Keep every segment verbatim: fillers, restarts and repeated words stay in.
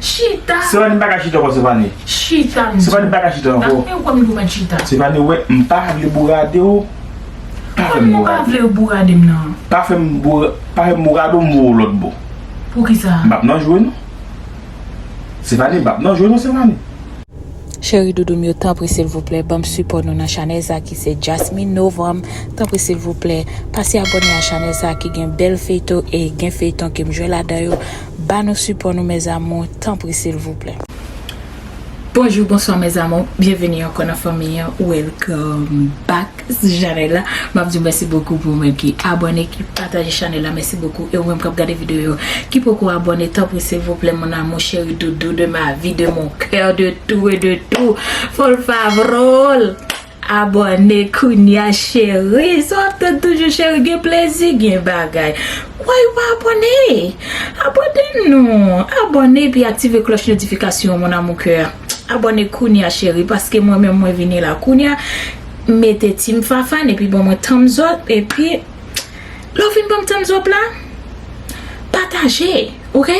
Chita. Sevani, m pa ka chita ankò, Sevani. Chita, m di. Sevani, m pa ka chita ankò. E w kwè m di w mèt chita. Sevani, wè, m pa vle bourade w. Pa fè m bourade. Kòman w pa vle bourade m nan? Pa fè m boura-, pa fè m bourade w, m voye w lòt bò. Poukisa? M p ap nan jwe, non. Sevani, m p ap nan jwe, non, Sevani. Cheri doudou m yo, tanpri silvouplè, ban m sipò nou nan chanèl sa ki se Jasmine Novembre. Tanpri silvouplè, pase abòne a chanèl sa ki gen bèl feyton e gen feyton ke m jwe ladan yo. Ba nou sipò nou, mes amours, tanpri silvouplè. Bonjou, bonswa, mes amours. Byenveni ankò nan fanmi an. Welcome back sou chanèl la. M ap di w mèsi bokou pou ou menm ki abòne, ki pataje chanèl la. Mèsi bokou. E ou menm k ap gade videyo yo, ki poko abòne, tanpri, silvouplè, mon amour chéri, doudou de ma vie, de mon cœur, de tout et de tout. Fò l favor. Abòne kounya, cheri. Sa w ap tann toujou, cheri. Gen plezi, gen bagay. Why ou pa abòne? Abòne non. Abòne epi aktive klòch notifikasyon, mon amour cœur. Abòne kounya, cheri, paske mwen menm mwen vini la kounya. Mete Team Fafane epi ban mwen thumbs up, epi lè w fin ban m thumbs up la, pataje, ok?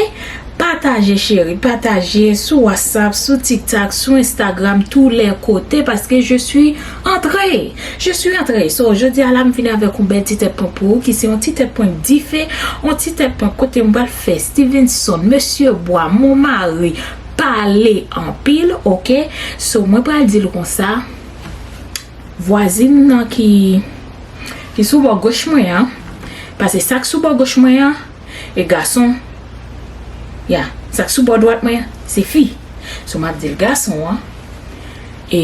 Pataje, cheri, pataje sou WhatsApp, sou TikTok, sou Instagram, tou lè kote, paske je suis entrée. Je suis entrée. So, jodi a la, m vini avèk yon bèl ti tèt prank pou ou, ki se yon ti tèt prank dife, yon ti tèt prank kote m pral fè Stevenson, Mesye Bwa, mon mari, pale anpil, ok? So, mwen pral di l konsa, vwazin nan ki, ki sou bò goch mwen an, paske sa k sou bò goch mwen an, e gason, ya, sa k sou bò dwat mwen an, se fi. So, m ap di l gason an, e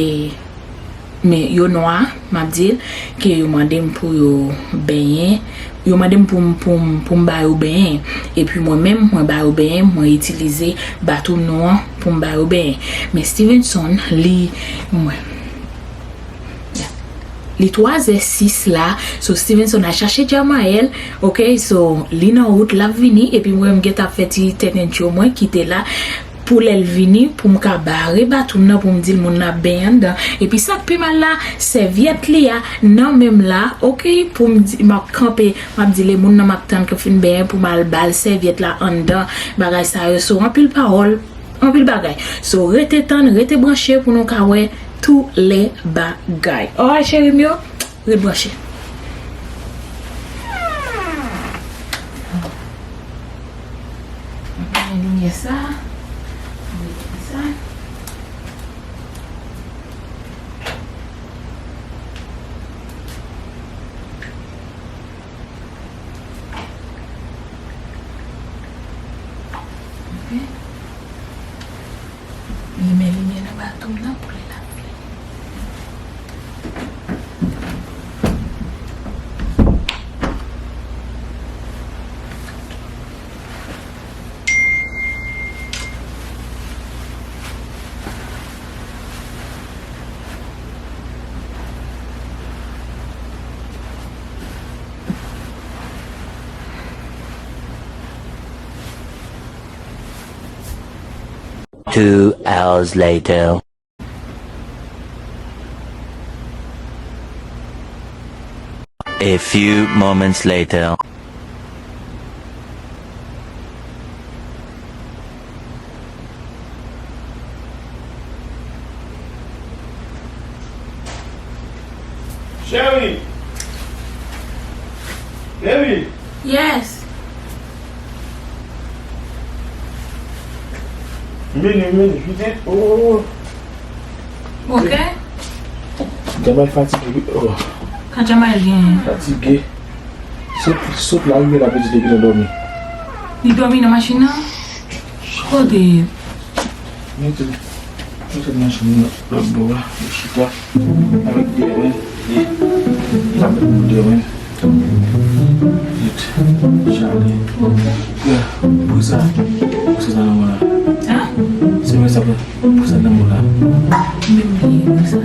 men yo nwa, m ap di l ke yo mande m pou yo benyen, yo mande m pou m, pou m, pou m ba yo benyen. Epi mwen menm, mwen ba yo benyen, mwen itilize bathroom nou an pou m ba yo benyen. Men Stevenson, li, mwen, li twa zè sis la, so Stevenson al chache Jamael, ok, so li nan wout, l ap vini, epi mwen, m gentan ap fè ti tenten cho mwen, kite la, pou lè l vini, pou m ka bare bathroom nan, pou m di l moun nan ap benyen anndan. Epi sa k pi mal la, sèvyèt li a nan men m la, ok, pou m di, m ap kanpe, m ap di l moun nan m ap tann k ap fin benyen pou m al ba l sèvyèt la anndan, bagay sa yo, so anpil pawòl, anpil bagay. So rete tann, rete branche pou nou ka wè tout lè bagay. Alright, cheri m yo, ret branche. Mwen limyè sa. Mwen limyè sa. Ok. Limen limyè nan bathroom nan pou lè l ap vini. Two hours later. A few moments later. Cheri! Baby! Yes. Vini, vini, vini. Oh. Ok. Jamal fatige, wi. Oh. Sa Jamal gen? Fatige. Sot, sot la, rive la, pitit li gentan dòmi. Li dòmi nan machin nan? Kote? Mete, mete machin nan lòt bò a, li chita. Avèk deyè mwen, li, li ap pou deyè mwen. Vit, chale. Ya, pou sa, pou sa nan mwen la. Hein? Se mwen sa pou, pou sa nan mwen la. Menm li, pou sa,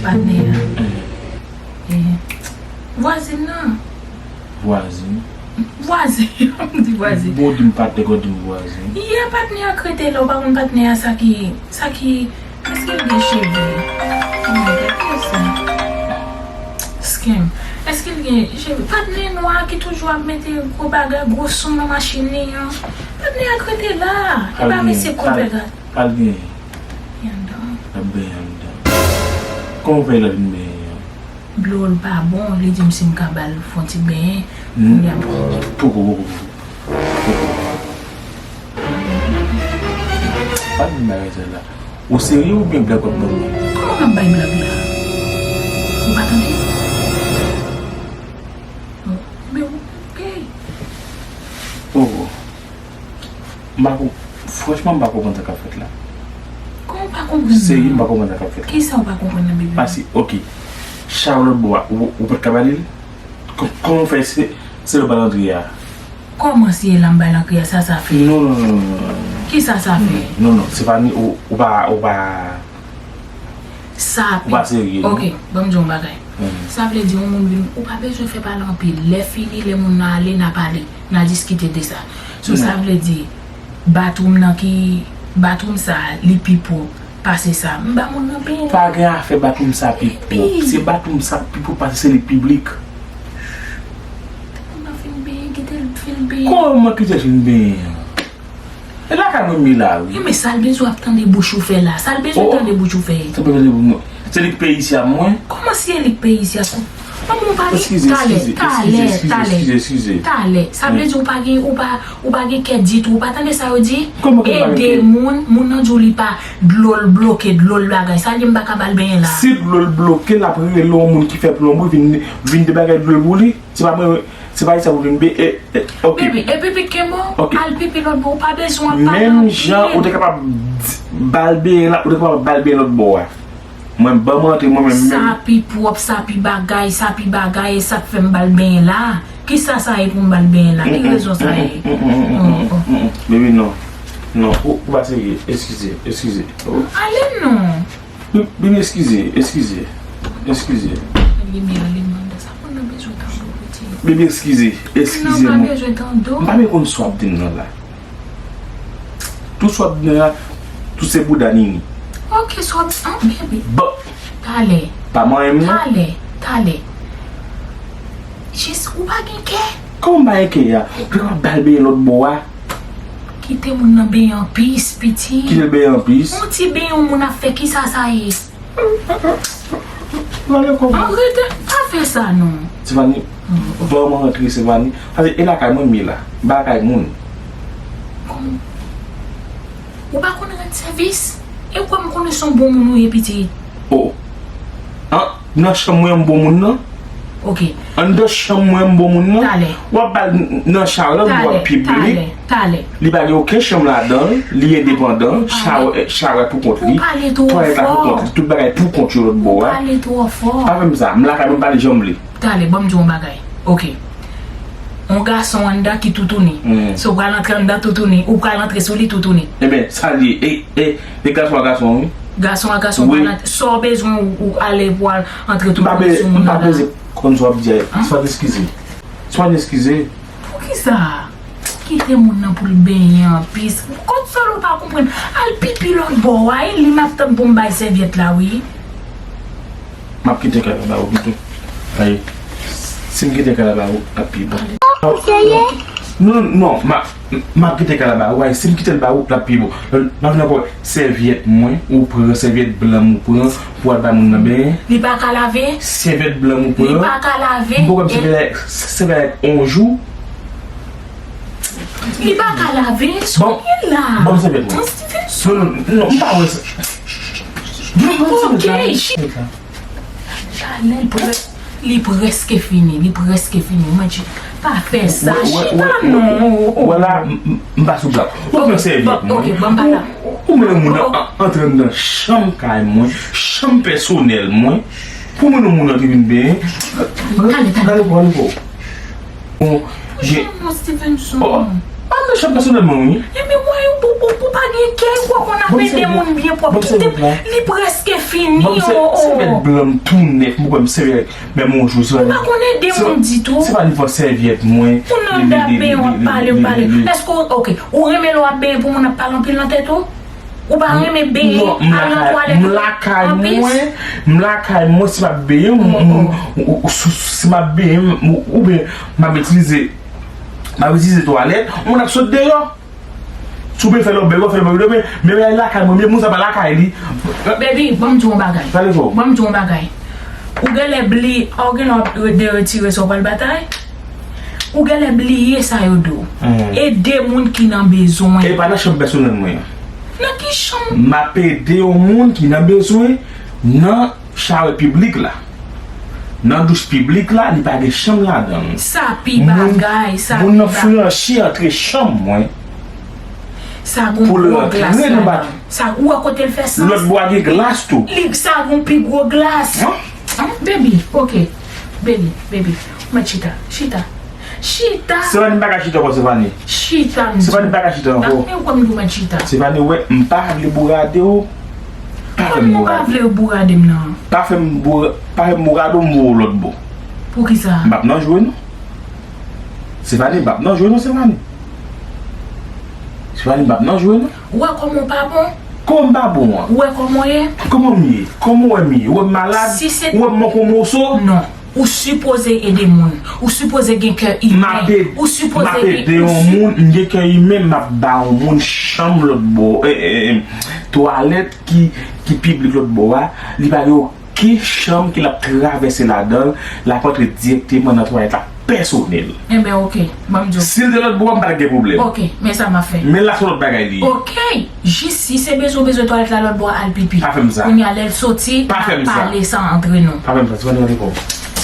patnè a. Eh. Eh. Vwazin nan. Vwazin. Vwazin, m di vwazin. Bon, di m patnè, gò di m vwazin. Yeah, patnè a k rete la, ou pa konn patnè a sa ki, sa ki, èske l gen cheve? Oh my God, ki sa? Scam. Èske l gen, je, patnè nwa ki toujou ap mete gwo bagay, gwo son nan machin li an? Patnè a k rete la. E pa mesye k konn fè gaz. Al genyen. Li anndan. L ap benyen anndan. Kòman w fè l ap vin benyen an? Dlo l pa bon, li di m si m ka ba l fè yon ti benyen. Kounye a. Poko, poko, poko. Poko. Pa di bagay sa la. Ou serye oubyen blag w ap ban mwen? Kòman m ap bay blag la? Ou pa tande? Oh, men ou, hey! Oh, oh. M pa kon-, franchman, m pa konprann sa k ap fèt la. Kòman w pa konprann? Serye, m pa konprann sa k ap fèt la. Kisa w pa konprann nan, bebe? Pase, ok. Chay lòt bò a, ou, ou pa t ka ba li l? Kò-, kòman w fè se, se lòt bò a l antre a? Kòman si e la m bay lankri a, sa sa fè? Non, non, non, non, non, non. Kisa sa fè? Non, non, Stefanie, ou, ou pa, ou pa, Sa ou pa serye, non? Ok, ban m di w yon bagay. Sa vle di yon moun vin, ou pa bezwen fè pale anpil. Lè fini, lè moun nan ale, n a pale, n a diskite de sa. So, sa vle di, bathroom nan ki, bathroom sa, li pi pwòp pase sa. M ba moun nan benyen. Pa gen afè bathroom sa pi pwòp. Se bathroom sa pi pwòp pase se li piblik. Moun nan fin benyen, kite l fin benyen. Kòman kite l fin benyen an? E lakay mwen m ye la, wi. E men sa l bezwen ap tande bouch ou fè la? Sa l bezwen tande bouch ou fè? Sa l bezwen tande bouch mwen? Se li k peye isi a mwen? Kòman si e li k peye isi a? Manman ou pa gen talè, talè, talè, talè. Sa vle di ou pa gen, ou pa, ou pa gen kè ditou. Ou pa tande sa yo di? Ede moun, moun nan di w li pa dlo l bloke, dlo l bagay. Sa vle di m pa ka ba l benyen la? Si dlo l bloke, l ap rele yon moun ki fè plonbri vin, vin debake dlo l pou li. Se pa mwen, se pa isi a pou vin be, e, e, ok. Bebe, e pipi kenbe w? Ok. Al pipi lòt bò, ou pa bezwen ap pale anpil. Menm jan ou te kapab di, ba l benyen la, ou te kapab ba l benyen lòt bò a. Mwen, ban mwen antre mwen menm, menm. Sa pi pwòp, sa pi bagay, sa pi bagay, e sa k fè m ba l benyen la. Kisa sa ye pou m ba l benyen la? Ki rezon sa ye? Bebe, non. Non, ou, ou pa serye. Eskize, eskize. Ale non. Bebe, eskize, eskize, eskize. Bebe, eskize, eskize mwen. M pa bezwen konn sa w ap di m nan la. Tout sa w ap di m nan la, tout se bouda Nini. Ok, sa w ap di, an, bebe. Bon. Talè. Pa manyen m non. Talè, talè. Jis, ou pa gen kè? Kòman m pa gen kè a? Ou te ka ba l benyen lòt bò a. Kite moun nan benyen an pis, pitit. Kite l benyen an pis. Yon ti benyen yon moun ap fè, kisa sa ye? Pale kòman? An rete, pa fè sa non. Stefanie, ban mwen rantre, Stefanie. Pase e lakay mwen m ye la. M pa lakay moun. Kòman? Ou pa konn rann sèvis? E ou kwè m konnen se yon bon moun ou ye, pitit? Oh. An, nan chanm mwen an m bon moun nan? Ok. Anndan chanm mwen an m bon moun nan? Talè. W ap ba l n-, nan chalè, w ap piblik. Talè, talè. Li pa gen okenn chanm ladan l, li endepandan, chalè, chalè pou kont li. Ou pale twò fò. Twalèt la pou kont li, tout bagay pou kont yo lòt bò a. Ou pale twò fò. Pa fè m sa, m lakay mwen m pale jan m vle. Talè, ban m di w yon bagay. Ok. Yon gason anndan ki toutouni. So, w pral antre anndan toutouni, ou pral antre sou li toutouni. Ebyen, sa l ye, e, e, e gason a gason, wi. Gason a gason, w pral antre, sa w bezwen, ou, ou ale pou al antre toutouni sou moun nan. M pa bezwen konn sa w ap di a. Stefanie, eskize. Stefanie, eskize. Poukisa? Kite moun nan pou l benyen an pis. Kot sa w pa konprann? Al pipi lòt bò a, e li m ap tann pou m bay sèvyèt la, wi. M ap kite kay la ba ou pito. Ay, si m kite kay la ba ou, l ap pi bon. Ou serye? Non, non, m ap, m ap kite kay la ba ou. Ay, si m kite l ba ou, l ap pi bon. L ap vin ankò sèvyèt mwen, ou pran sèvyèt blan m, ou pran pou al bay moun nan benyen. Li pa ka lave? Sèvyèt blan m, ou pran. Li pa ka lave? M poko m sèvyèt, sèvyèt yon jou. Li pa ka lave, sonye la. Bon, sèvyèt mwen. Stevenson. Non, non, non, m pa wè sa. Ok, chita. Talè, li prè-, li prèske fini, li prèske fini. Mwen di, pa fè sa, chita non. Wè la, m, m, m pa sou blag. Ou pran sèvyèt mwen. Ok, bon, m pa la. Ou, ou mennen moun nan an-, antre anndan chanm kay mwen, chanm pèsonèl mwen. Pou mwen, yon moun antre vin benyen. Talè, talè. Gade pou, gade pou. Bon, je. Pou chanm nan, Stevenson. Oh, pa nan chanm pèsonèl mwen, wi. Ebyen, mwen, ou, ou, ou pa gen kè, ou konn ap ede moun byen pwòp. Kite m, li prèske fini, oh, oh. Sèvyèt blan m tou nèf, mwen kwè m sèvyèt, men mon jou, se pa. Ou pa konn ede moun ditou. Se pa nivo sèvyèt mwen. Ou nan dapen, w ap pale, pale. Èske, ok, ou renmen lè w ap benyen pou moun ap pale anpil nan tèt ou? Ou pa renmen benyen, al nan twalèt ou anplis? M lakay mwen, m lakay mwen, si m ap benyen, m, m, m, si m ap benyen, m, oubyen m ap itilize, m ap itilize twalèt, moun ap sot deyò. Si w vle fè lòt bagay, w ap fè lòt bagay, men, men lakay mwen, men moun sa pa lakay li. Baby, ban m di w yon bagay. Pale fò. Ban m di w yon bagay. Ou genlè bliye, ou genlè ap de retire sa w pral batay. Ou genlè bliye sa yo di w. Ede moun ki nan bezwen. E pa nan chanm pèsonèl mwen an. Nan ki chanm? M ap ede yon moun ki nan bezwen nan Chawè piblik la. Nan douch piblik la, li pa gen chanm ladan l. Sa pi bagay, sa pi bagay. Moun nan franchi antre chanm mwen. Sa gon gwo glas ladan. Sa, ou wè kote l fè sans? Lòt bò a gen glas tou. Li, sa gon pi gwo glas. Baby, ok. Baby, baby. Mwen chita, chita. Chita. Sevani, m pa ka chita ankò, Sevani. Chita, m di. Sevani, m pa ka chita ankò. Dapre ou kwè m di w mèt chita. Sevani, wè, m pa vle bourade w. Pa fè m bourade. Kòman ou pa vle bourade m nan? Pa fè m boura-, pa fè m bourade w, m voye w lòt bò. Poukisa? M p ap nan jwe, non. Sevani, m p ap nan jwe, non, Sevani. Sevani, m p ap nan jwe, non. Ou wè kòman w pa bon? Kòman m pa bon an? Ou wè kòman w ye? Kòman m ye? Kòman w wè m ye? Ou wè m malad? Si se... Ou wè m manke yon moso? Non. Ou sipoze ede moun. Ou sipoze gen kè imen. M ap ed-, ou sipoze gen... M ap ede yon moun, m gen kè imen, m ap ba yon moun chanm lòt bò, e, e, e, twalèt ki, ki piblik lòt bò a, li pa gen okenn chanm ke l ap travèse ladan l, l ap antre dirèkteman nan twalèt la pèsonèl. Enben, ok, ban m di w. Si l te lòt bò a, m pa t gen pwoblèm. Ok, men sa m ap fè. Men la se yon lòt bagay li ye. Ok, jis si se bezwen, bezwen twalèt la lòt bò a, al pipi. Pa fè m sa. Kounye a, lè l soti, n a pale sa antre nou. Pa fè m sa, se pa nan rekò.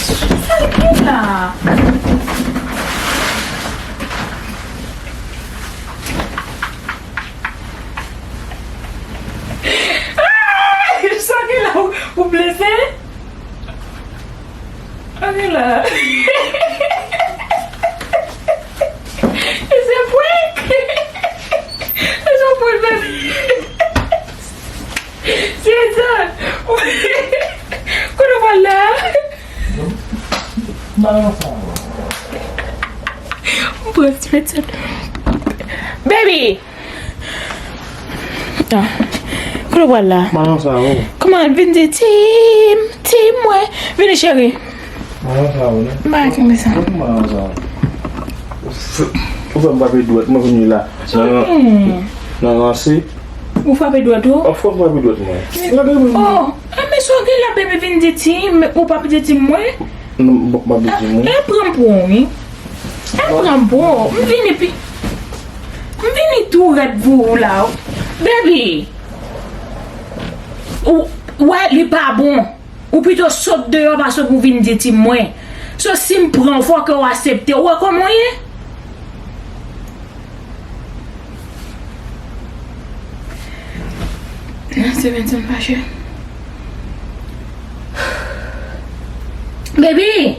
Sa l gen la? Ah! Sa gen la, ou, ou blese? Sa gen la? It's a prank! It's a prank, baby! Se sa! Kote w pral la? M pran ti pèt sa. Baby! Ah. Kote w pral la? Mayon sa, wi. Kòman l vin di, "Tim, Tim, mwen"? Vini, cheri. Mayon sa, wi. M pa kenbe sa. Kote mayon sa? Ou fè m frape dwèt mwen vini la. Nan, nan, nan ranse. Ou frape dwèt ou? Of course, m frape dwèt mwen. Gade mwen. Oh, ah, men sa w gen la, baby, vin di, "Tim", ou p ap di, "Tim, mwen"? Non, m p ap di, "Tim, mwen". E pran m pou ou, wi. E pran m pou ou. M vini pi, m vini tou rèd pou ou la. Baby, ou, ou wè, li pa bon. Ou pito sot deyò pase pou vin di, "Tim, mwen". So, si m pran w, fò ke w aksepte. Ou wè kòman w ye? Nan se menm ti m fache. Baby!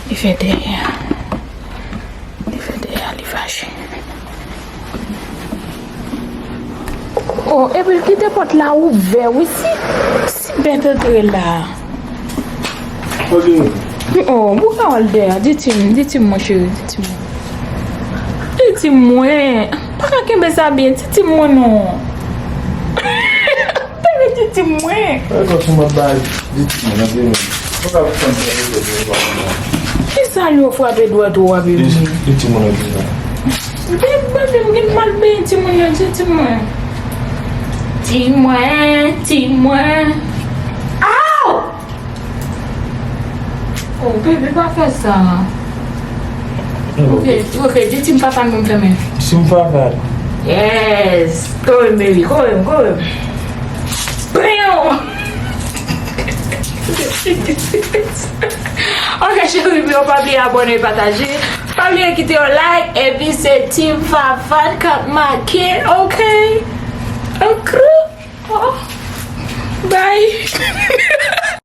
Li fè dèyè. Li fè dèyè, li fache. Oh, epi l kite pòt la ouvè, wi, si, si bèt antre la. Oh, bouka w al dèyè, di Tim, di Tim mwen, cheri, di Tim mwen. Di Tim mwen. Pa ka kenbe sa byen, di Tim mwen non. Te vin di Tim mwen. Sa vle di w ap bay di Tim mwen nan vini. Ou ka fè m fè de dwèt ou pa. Kisa l yo frape dwèt ou a, bebe? Di, di Tim mwen nan vini. Bebe, m gen mal benyen Tim mwen yo, di Tim mwen. Tim mwen, Tim mwen. Aw! Oh, bebe, pa fè sa. Ok, ok, di Tim papa m pou m fèmen. Tim papa. Yes. Kore m, baby, kore m, kore m. Bam! Ok, cheri, men pa bliye abòne, pataje. Pa bliye kite yon like, epi se Tim Fafan k ap make, ok? Ok. Oh, bye.